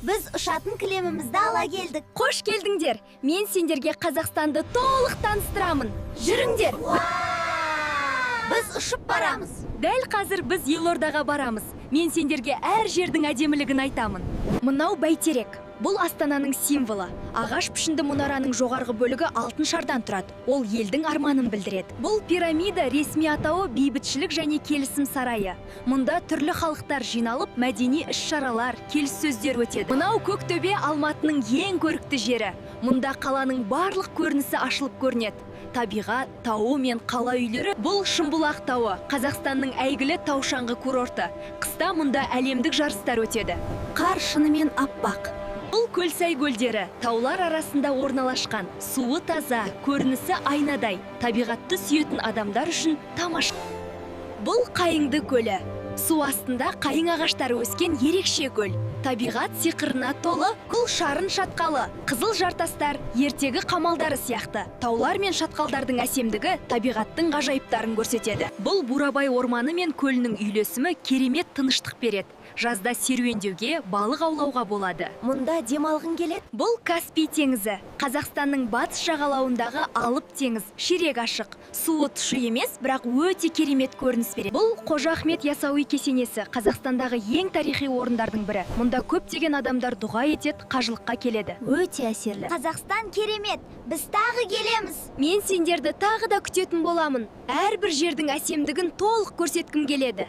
Біз ұшатын кілемімізді ала келдік. Қош келдіңдер! Мен сендерге Қазақстанды толық таныстырамын. Жүріңдер! Біз ұшып барамыз. Дәл қазір біз елордаға барамыз. Мен сендерге әр жердің әдемілігін айтамын. Мынау Бәйтерек. Бұл Астананың символы. Ағаш пішінді мұнараның жоғарғы бөлігі алтын шардан тұрады. Ол елдің арманын білдіреді. Бұл пирамида, ресми атауы Бейбітшілік және келісім сарайы. Мұнда түрлі халықтар жиналып, мәдени іс-шаралар, келіссөздер өтеді. Мынау Көктөбе, Алматының ең көрікті жері. Мұнда қаланың барлық көрінісі ашылып көрінеді. Табиғат, тауы мен қала үйлері. Бұл Шымбұлақ тауы, Қазақстанның әйгілі тау шаңғы курорты. Қыста мұнда әлемдік жарыстар өтеді. Қар шынымен аппақ. Бұл Көлсай көлдері, таулар арасында орналасқан. Суы таза, көрінісі айнадай. Табиғатты сүйетін адамдар үшін тамаша. Бұл Қайыңды көлі. Су астында қайың ағаштары өскен ерекше көл. Табиғат сиқырына толы. Бұл Шарын шатқалы, қызыл жартастар, ертегі қамалдары сияқты. Таулар мен шатқалдардың әсемдігі табиғаттың ғажайыптарын көрсетеді. Бұл Бурабай орманы мен көлінің үйлесімі керемет тыныштық береді. Жазда серуендеуге, балық аулауға болады. Мұнда демалғың келеді. Бұл Каспий теңізі. Қазақстанның батыс жағалауындағы алып теңіз, ширек ашық. Суы тұщы емес, бірақ өте керемет көрініс береді. Бұл Қожа Ахмет Ясауи кесенесі, Қазақстандағы ең тарихи орындардың бірі. Мұнда көптеген адамдар дұға етеді, қажылыққа келеді. Өте әсерлі. Қазақстан керемет. Біз тағы келеміз. Мен сендерді тағы да күтетін боламын. Әрбір жердің әсемдігін толық көрсеткім келеді.